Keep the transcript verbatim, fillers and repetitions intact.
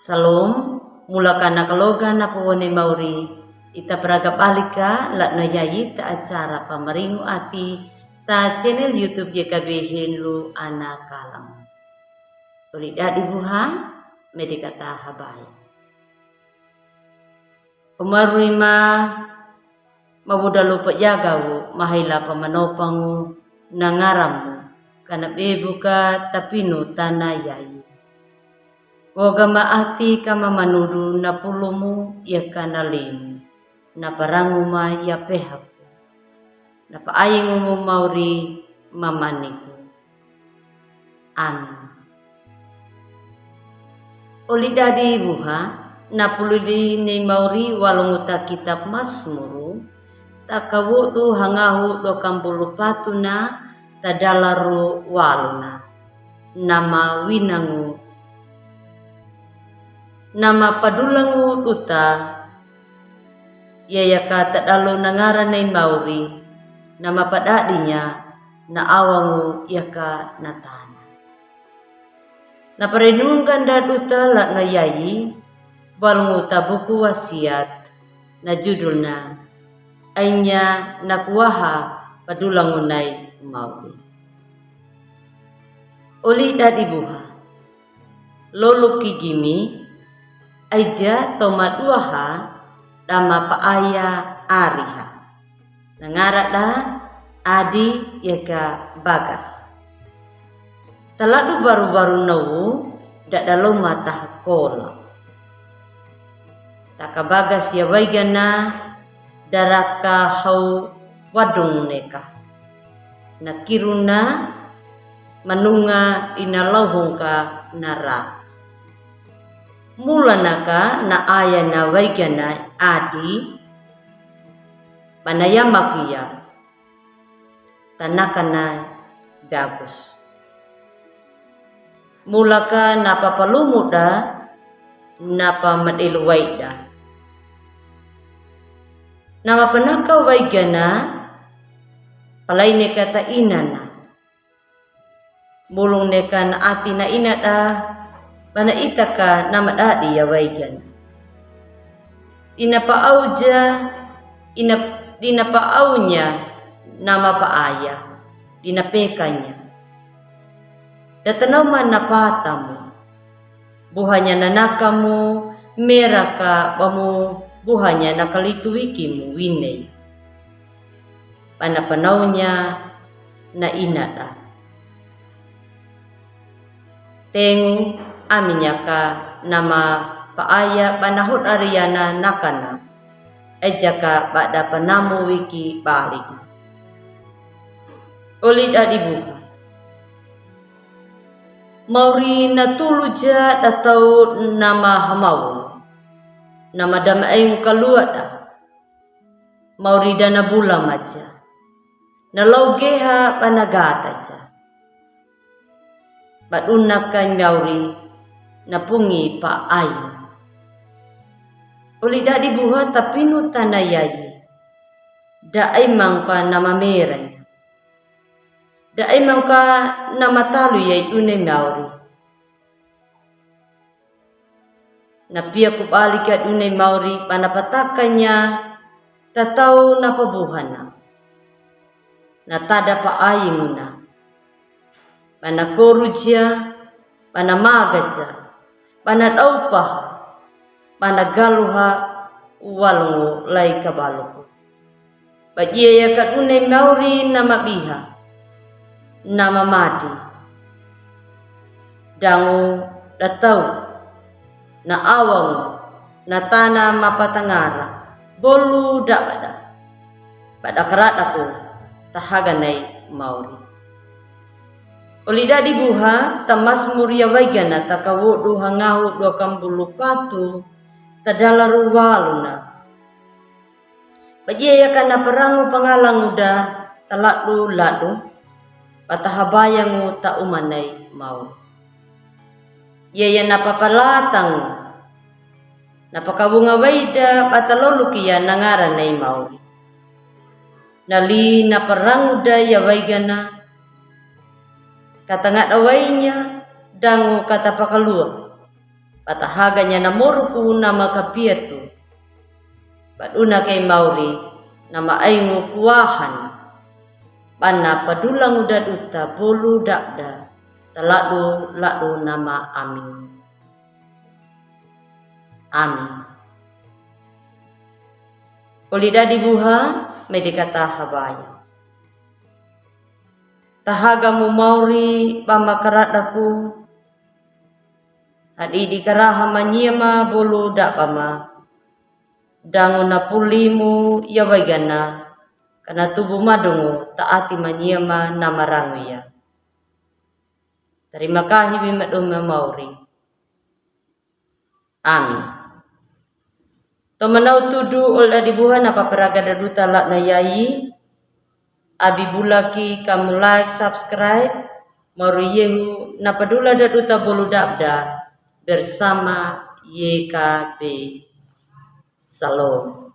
Salom. Mula ka na kaloga na powone mauri, ita paraga balik ka la'no yayi ta acara pamaringu ati ta channel YouTube Y K B Hindu Ana Kalam. Oli dadi buha, medi kata habai. Omarui ma mabuda lupa yagawu mahaila pamanopangu na ngaramu, kana bebu ka tapinu tana yayi. Woga ma ati ka mamanudu na pulumu ya kana limu, na parangu ma ya pehaku, na paaingumu mauri mamaniku. Amin. Oli dadi buha, na pulidi ni mauri walungu ta kitab Masmuru, ta kawodu hangahu dua kambulu patu na, ta dalaru walu na. Nama winangu. Nama padulangu duta, ya yaka ta dalu na ngara ni mauri, nama padadinya, na awangu yaka na tana. Na parenungkan da duta la'no yayi, balungu ta buku wasiat, na judulna, ainya na kuaha padulangu nai mauri. Oli dadi buha. Loluki gimi, aija tomaduaha, dama paaya ariha. Na ngara da, Adi yaka Bagas. Taladu baru-baru nawu, da daloma taha kola. Taka Bagas ya waigana, daraka hau wadung neka. Na kiruna manunga ina lauhung ka nara. Mula naka na aya na waigana Adi, bana yamaku ya, tanakana Bagus. Mula ka na papalumu da, na pamadilu waida. Nama panaka waigana, palaine ka ta inana. Mulung neka na ati na ina da, bana ita ka nama dadi ya waigana. Ina paauja, ina, ina paaunya, nama paaya, ina pekanya. Da tanau ma na patamu. Buhanya na nakamu, meraka bamu, buhanya na kalitu wikimu wine. Bana panaunya na ina da. Tengu aminyaka nama paaya bana hot ariana nakana. Ejaka bada panamu wiki balik. Oli dadi buha. Mauri na tulu ja da tau nama hamau. Nama dama engu kalua da. Mauri da na bula maja. Na lau geha bana gata ja. Baduna ka mauri na pungi pa ai. Oli dadi buha tapinu tana yayi. Da ai mangka nama meranya. Da ai mangka nama talu ya idune mauri. Na pia kubali ka idune mauri bana patakanya, tatau na pabuhana. Na tada pa ainguna. Bana koruja, bana magaja, bana daupaha, bana galuha, walungu lai kabaluku. Badia ya ka idune mauri nama biha, nama madi. Dangu da tau, na awangu, na tana mapatangara, bolu da bada. Bada karadaku, tahaga nai mauri. Oli dadi buha, ta Masmur ya waigana ta kawodu hangahu dua kambulu patu, ta dalaru walu na. Badia ya ka na parangu pangalangu da, taladu ladu, patahabayangu ta umanai mauri. Ya ya na papalatangu, na pakabunga waida bata loluki ya na ngara nai mauri. Na li na parangu da ya waigana, kata ngada wainya, dangu kata pakalua. Ba tahaga niyan namoruku nama kapiatu, ba duna kai mauri nama aingu kuwahan, ba na padulangu da duta bolu dabda, taladu ladu nama amin. Amin. Oli dadi buha, medi kata habaya. Tahaga mu mauri ba makaradaku, hadi di karaha manyema bolu daba ma. Dangu na pulimu ya waigana, kana tubu madungu taati manyema na marangu ya. Tarima kahi bi maduma mauri. Amin. To manau tudu oli dadi buha na paparaga da duta latna yayi. Abi bulaki kamu like, subscribe, mauri yehu na padula da duta bolu dabda. Bersama Y K B. Shalom.